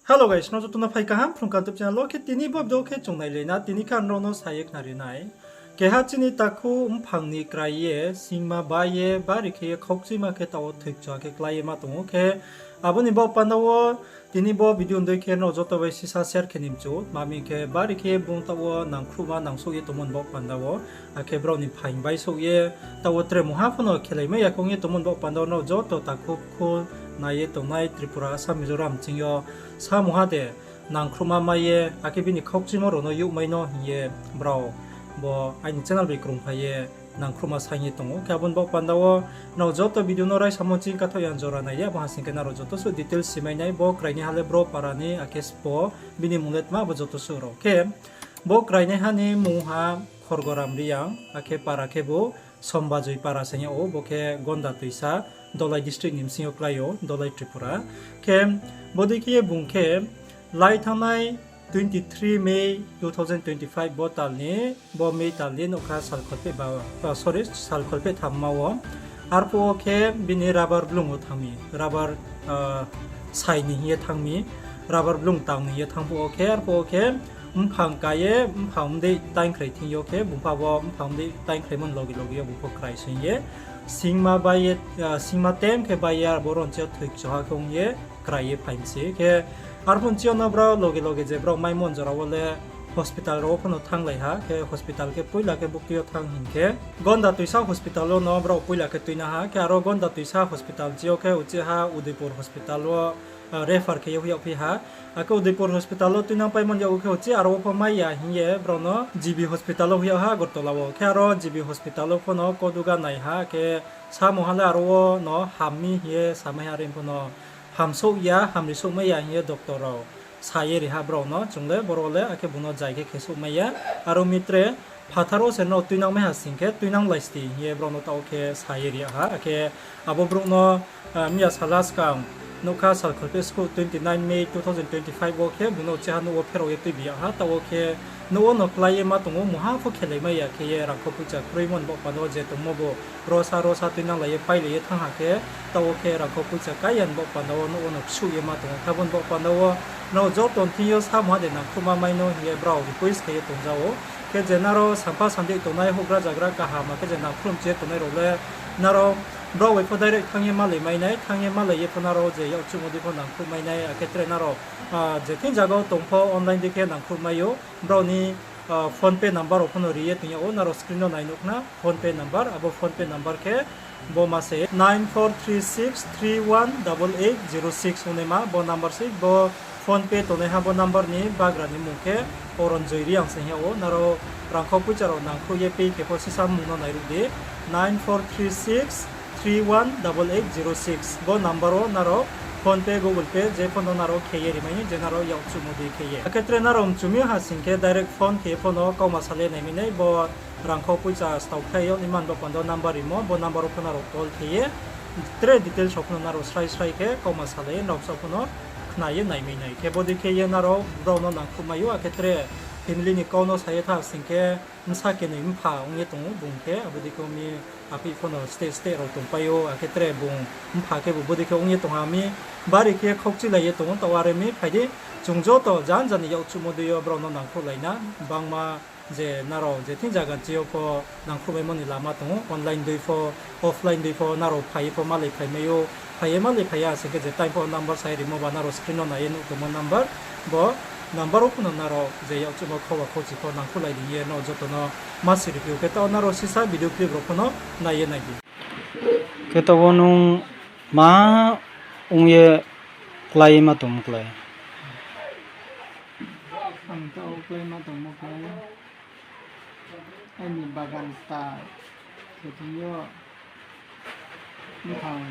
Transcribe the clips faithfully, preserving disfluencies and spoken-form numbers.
Hello guys, nrao joto no phai kaham Phrung Kaham YouTube channel wo. Khe tini bo video khe chung nailai na, tini khe ang nrao no sa ye khnari nai. Keha chini takhu mphang ni krai ye, singma bai ye, bari khe ye khaukchuima khe taoh wo thoikchoha khe klái ye ma tong ou. Khe abo ni baoh panda wo tini bo video ni dei khe nrao joto bai sisa share khe ni mchu. Tma hing khe bari khe bung taoh wo nangkhruhma nangsouh ye tongmo ni baoh panda wo. Akhe brao ni phaing baisouh ye, taoh wo tre mungha pho no khelai mai ya khe ong ye tongmo ni baoh panda wo nrao joto takhu khu nai ye tongnai Tripura, Assam, Mizoram ching yo sa mungha de nangkhruhma mai ye, akhe bini khaukchuimo rao no youhmai no hing ye brao bo aini channel bai krungphai ye nangkhruhma saing ye tong ou. Khe abo ni baoh panda wo nrao joto video no raisamo ching kathaoh ya jora nai di, abo ha sing khe nrao joto suh details simai nai, bo krainaiha le bro para ni, akhe sbo bini mung le tma, abo joto suh rao. Khe bo krainaiha ni mungha Khorgoram Reang, akhe para khebu Sombajoi para se hing yag ou, bo khe Gonda Toisa, Dholai district ni bsing yo klái ou, Dholai Tripura. Khe bodei khe ye bung khe lai thanngnai twenty three May two thousand twenty five bo tal ni, bo May tal ni nougkha sal kholpheh ba, sorry, sal kholpheh thamma wo. Arphuh wo khe bini rubber blung wo thanng mi, rubber sai ni hing ye thanng mi, rubber blung tang ni hing ye thanng phuh wo khe, arphuh wo khe mphang ka ye, mphang mdei taingkhrai thing yo khe, bung pha bo mphang mdei taingkhraimo ni loge loge yo bung pho krai soing ye, singma bai ye, singma tem khe bai ye, abo ronchi yo thoikchoha khe ong ye krai ye phai mi se. Khe arphuh nchi yo no brao loge loge je brao maimo ni jora wo le hospital rao wo pho no thannglai ha, khe hospital khe poila khe buktui yo thanng hing khe Gonda Toisa hospital wo no brao poila khe tuinang ha, khe aro Gonda Toisa hospital chi yo khe uchih ha Udaipur hospital wo refer khe ye hoih yagphi ha. Akhe Udaipur hospital wo tuinang paimo ni yag khe uchih aro wo pho mai ya hing ye brao no G B hospital wo hoih yag ha Agartala wo. Khe aro G B hospital wo pho no koduga nai ha, khe samung ha le aro wo no ham mi hing ye samai ha, are pho no hamsouh ya, hamri souhmai ya hing ye doctor rao sa ye ri ha brao no, chung le boro le akhe bung no jai khe khe souhmai ya. Aro mi tre phathar wo se nrao tuinang mai ha sing khe tuinang lai sti hing ye brao no taoh khe sa ye ri yag ha. Akhe abo brouh no miya sala skang nougkha sal kholpheh skuh twenty nine May two thousand twenty five wo khe bung no uchih ha nouh wo pherao ye tuibi yag ha. Taoh wo khe nouh wo no klái ye ma tong ou, mungha pho khelai mai ya khe ye rangkho poicha kroimo ni baoh panda wo je tongmo bo rosa rosa tuinanglai ye pailai ye thanng ha khe, taoh wo khe rangkho poicha kái ya ni baoh panda wo nouh wo no ksuh ye ma tong ou. Khe abo ni baoh panda wo nrao joto ni thing yo samungha de nangkhruhma mai no hing ye brao request khe ye tongja ou. Khe je nrao sampha sandih tongnai houhgra zagra kaham, akhe je nangkhruh mchi ye tongnai rao le nrao brao bai pho direct thanng ye malai mai nai, thanng ye malai ye pho nrao je yakchuhmo dei pho nangkhruh mai nai, akhe tre nrao je thing zaga wo tong pho online dei khe nangkhruh mai ou. Brao ni PhonePe number rao pho no ri ye tong yag ou, nrao screen no nai nuh khna PhonePe number, abo PhonePe number khe bo ma se nine four three six three one double eight zero six ongnaima bo number se, bo PhonePe tongnaiha bo number ni bagra ni mung khe Oronjoy Reang se hing yag ou. Nrao rangkho poicha rao nangkhruh ye pay khe pho sisa mmung no nairuh di, nine four three six three one double eight zero six bo number wo nrao PhonePe, Google Pay je pho no nrao khe ye rimai ni, je nrao yakchuhmo dei khe ye. Akhe tre nrao mchu mi ha sing khe direct phone khe ye pho no kauma salai naimai nai, bo rangkho poicha stao khlai yag ni man bo panda number rimo, bo number wo pho nrao call khe ye tre details rao pho no nrao srai srai khe kauma salai ye nrao bsa pho no khna ye naimai nai. Khe bodei khe ye nrao brao no nangkhruh mai ou, akhe tre family ni kau no sa ye tha sing khe bsa kenoi mpha ong ye tong ou bung khe, abo dei khe ong mi aphi pho no state state rao tongpai ou, akhe tre bung mpha khebu bodei khe ong ye tong ha mi, bari khe khaukchuilai ye tong ou. Taoh are mi phai di, chung joto jan jan ni yakchuhmo dei yo brao no nangkhruhlai na, bangma je nrao je thing zaga chi yo pho nangkhruhmaimo ni lama tong ou, online dei pho, offline dei pho, nrao phai ye pho malai phaimai ou, phai ye malai phai ya sing khe je time pho number sai rimo ba nrao screen no nai ye nuh tongmo number, bo number wo pho no nrao je yakchuhmo khauba khauchi pho nangkhruhlai di ye nrao joto no ma siri phi ou. Khe taoh nrao sisa video clip rao pho no nai ye nai di. Khe taoh wo nung ma ong ye klái ma tongmo klái? Ang taoh wo klái ma tongmo klái, aini bagan ta khe thing yo mphang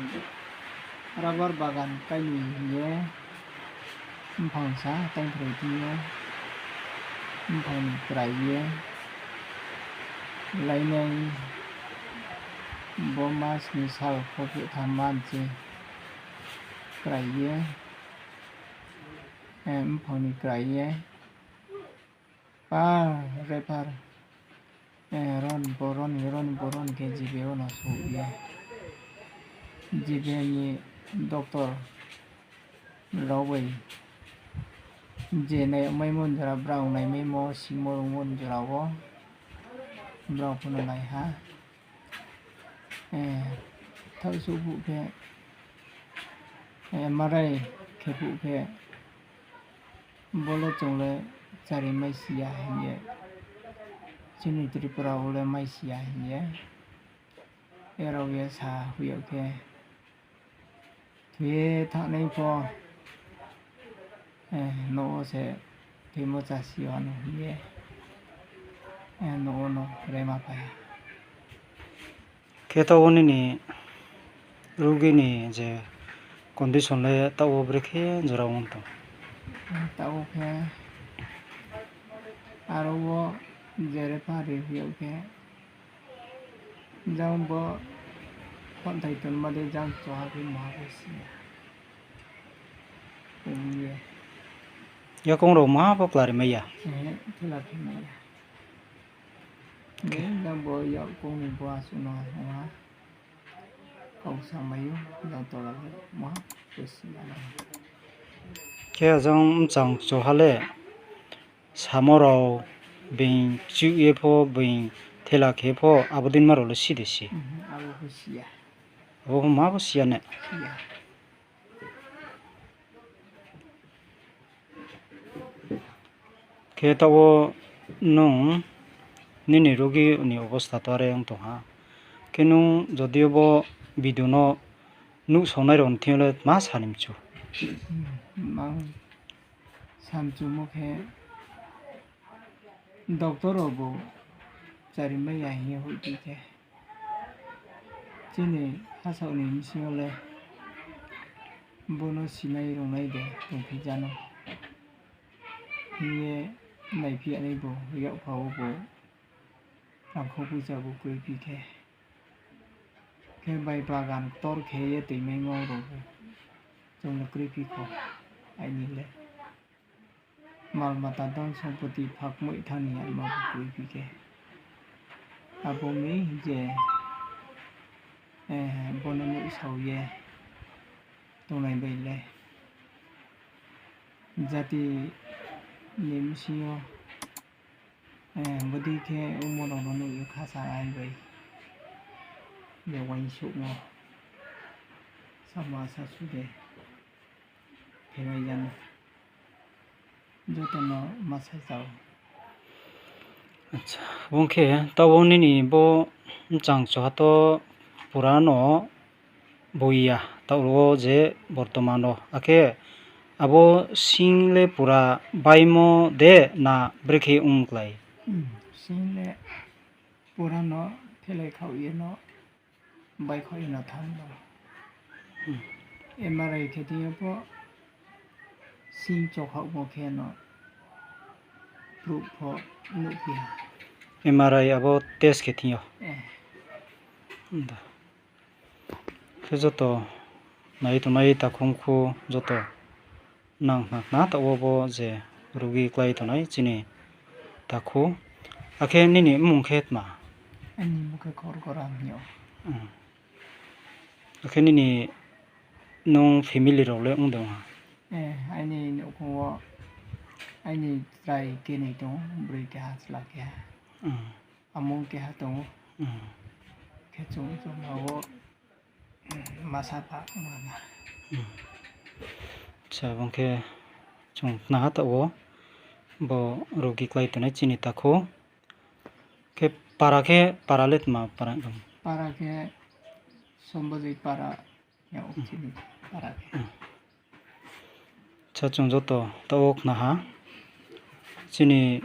rubber bagan kái ni hing ye, mphang sa taingkhrai thing yo, mphang ni krai ye, lainai bo mas ni sal kholpheh thamma nchi krai ye, mphang ni krai ye, pa refer, ron bo ron, ron bo ron khe G B wo no souh ye, G B ni doctor rao bai Je nai yagmaimo ni jora, brao naimaimo, simo rungmo ni jora wo brao pho no nai ha. Thaoh souh phuh khe, marai khe phuh khe, bo le chung le chari mai si ya hing ye, chini Tripura wo le mai si ya hing ye, erao ye sa hoih yag khe, thoi ye thanngnai pho, nouh wo se thoimo chasi ya no hing ye, nouh wo no rema phai ha. Khe taoh wo nini rugi ni je condition le taoh wo brekhe jora ong tong? Taoh wo khe aro wo jere pha ri hoih yag khe, jang bo khonthai tonma de jang choha khe maha bo si ya. Ong ye. Yakoung rao maha bo klari mai ya? Thela khe mai ya. Jang bo yakoung ni bo asuh no ong ha. Kau sa mai ou, jang tola le maha bo si ya nai. Khe ajang mchang choha le, samo rao being chuh ye pho, being thela khe pho, abo deinma rao le si de si? Abo pho ma bo si ya ne? Khe taoh wo nung nini rugi ni obostha to are ong tong ha. Khe nung jodi yo bo video no nuhsaonai rao ni thing yo le tma sa ni mchu? Ang sa mchumo khe, doctor rao bo chari mai ya hing ye hoihphi khe, chini hasaoh ni bsing yo le bo no sinai rungnai de tongphi ja no hing ye naiphi ya nai bo, yakpha wo bo rangkhou poicha bo kroiphi khe, khe bai bagan ktor khe ye toimaimo rao bo chung le kroiphi kho, aini le. Malmata dhon sompoti phakmoih thani yama bo kroiphi khe. Abo mi je, bo no nuhsao ye tongnai bai le, jati ni bsing yo, bodei khe ongmo rao no nuh ye khasa ai bai, je uaingsouhmo, samo asa su de, khe bai jano, joto no ma sa chao. Bung khe taoh wo nini bo mchang choha to pura no boi ya, taoh wo je bortoman wo. Akhe abo sing le pura baimo de na brekhe ong klái? Sing le pura no thelai khaoh ye no baikhaoh ye no thanng no. M R I khe thing yo pho sing chokhaohmo khe no proof pho nuhphi ha. M R I abo test khe thing yo. Khe joto nai tongnai takhu khu joto nang khna khna taoh wo bo je rugi klái tongnai chini takhu. Akhe nini mmung khe tma? Aini mmung khe Khorgoram hing ou. Akhe nini nung family rao le ong de ong ha? Aini nouhkhong wo aini chrai kenoi tong ou, broi keha, chla keha. Amung keha tong ou. Khe chung joma wo masa pha mana. Bung khe chung khna ha taoh wo bo rugi klái tongnai chini takhu. Khe para khe, para le tma para? Para khe Sombojoi para yag ou chini para khe. Sa chung joto taoh wo khna ha. Chini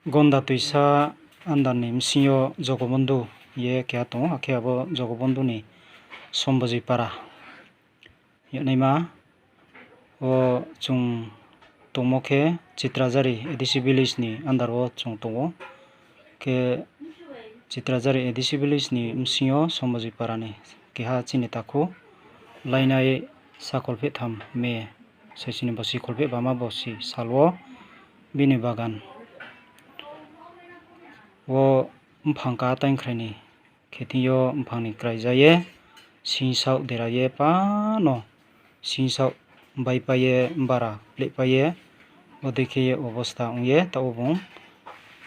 Gonda Toisa under ni bsing yo Jogobondhu ye keha tong ou, akhe abo Jogobondhu ni Sombojoi para yagnaima wo chung tongmo khe Chitrazari A D C village ni under wo chung tong ou. Khe Chitrazari A D C village ni bsing yo Sombojoi para ni keha chini takhu lainai sa kholphehtham May, saisi ni bosi kholpheh bama bosi sal wo bini bagan wo mphang ka taingkhrai ni khe thing yo mphang ni krai ja ye, singsaoh dera ye pano singsaoh baipai ye, bara plehpai ye, Bodei khe ye obosta ong ye taoh wo bung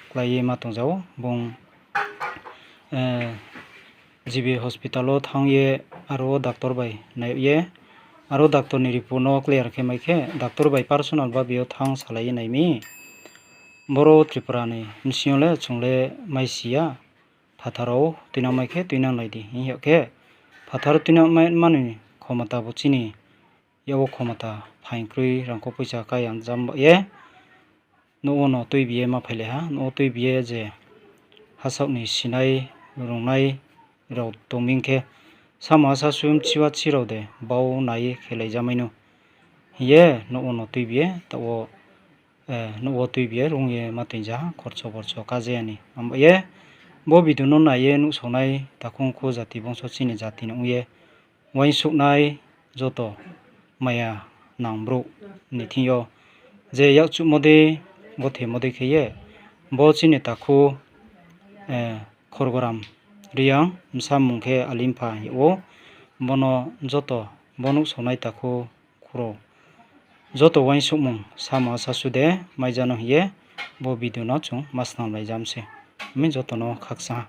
klái ye ma tong jao. Bung G B hospital wo thanng ye aro wo doctor bai nai ye, aro doctor ni report no clear khe mai khe, doctor bai personal babi yo thanng salai ye nai mi. Boro Tripura ni bsing yo le chung le maisi ya, phathar wo tuinang mai khe tuinang lai di hing yag khe, phathar wo tuinang mai mani khomota bo chini yak wo khomota phaing kroi, rangkho poicha kái yang jam ba ye, nouh wo no tuibi ye ma phailai ha. Nouh wo tuibi ye je hasaoh ni sinai rungnai rao tong mi khe, samo asa sum chiwa chi rao de bau nai ye khelai ja mai nou hing ye nouh wo no tuibi ye taoh wo, nouh wo tuibi ye rung ye ma toing ja ha, khorcho borcho ká ja ya ni. Abo ye bo video no nai ye nuhsaonai takhu khu jati bongso chini jati ni ong ye uaingsouhnai joto maya nang brouh ni thing yo je yakchuhmo dei, gothemo dei khe ye bo chini takhu Khorgoram Reang, bsa mung khe Alimpha hing yag ou. Bono joto bo nuhsaonai takhu khurao joto uaingsouhmung samo sasu de mai ja no hing ye bo video no chung ma snam lai jam se. Mi joto no khakchang ha.